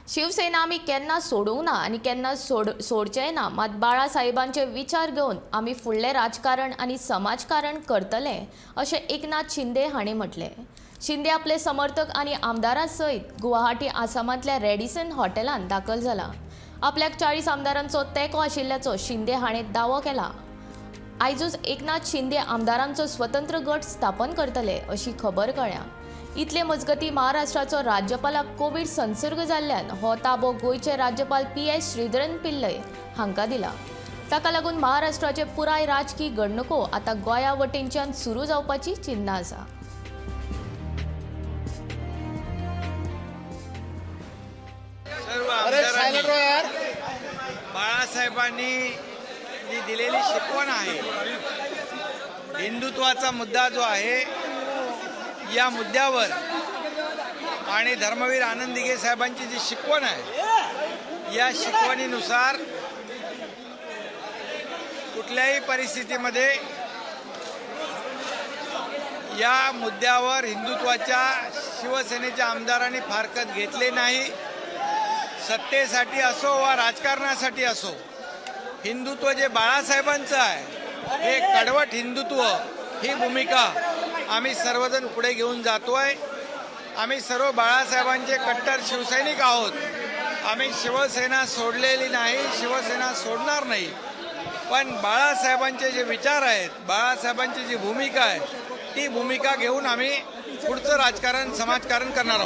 शिवसेना आमी केन्ना सोडूंक ना आनी केन्ना सोडचेय ना, मात बाळासाहेबांचे विचार घेवन आमी फुडलें राजकारण आनी समाजकारण करतले अशें एकनाथ शिंदे हांणी म्हटलें. शिंदे आपले समर्थक आनी आमदारां सयत गुवाहाटी आसामांतल्या रेडिसन हॉटेलांत दाखल जाला. आपल्याक 40 आमदारांचो तेंको आशिल्ल्याचो शिंदे हाणें दावो केला. आयजूच एकनाथ शिंदे आमदारांचो स्वतंत्र गट स्थापन करतले अशी खबर कळ्ळ्या. इतले मजगती महाराष्ट्राचो राज्यपालाक कोवीड संसर्ग जाल्ल्यान हो ताबो गोंयचे राज्यपाल पी.एस. श्रीधरन पिल्लय हांकां दिला. ताका लागून महाराष्ट्राचे पुराय राजकी घडणुको आतां गोंया वटेनच्यान सुरू जावपाची चिन्नां आसा. सर्व आमदारांनी बाळासाहेबांनी जी दिलेली शिकवण आहे, हिंदुत्वाचा मुद्दा जो आहे या मुद्द्यावर आणि धर्मवीर आनंद दिघे साहेबांची जी शिकवण आहे या शिकवणीनुसार कुठल्याही परिस्थितीमध्ये या मुद्द्यावर हिंदुत्वाच्या शिवसेनेच्या आमदारांनी फारकत घेतली नाही. सत्तेसाठी असो वा राजकारणासाठी असो, हिंदुत्व जे बाळासाहेबांचं आहे हे कडवट हिंदुत्व ही भूमिका आम्ही सर्वजण पुढे घेऊन जातोय. आम्ही सर्व बाळासाहेबांचे कट्टर शिवसैनिक आहोत. आम्ही शिवसेना सोडलेली नाही, शिवसेना सोडणार नाही, पण बाळासाहेबांचे जे विचार आहेत, बाळासाहेबांची जी भूमिका आहे ती भूमिका घेऊन आम्ही पुढचं राजकारण समाजकारण करणार आहोत.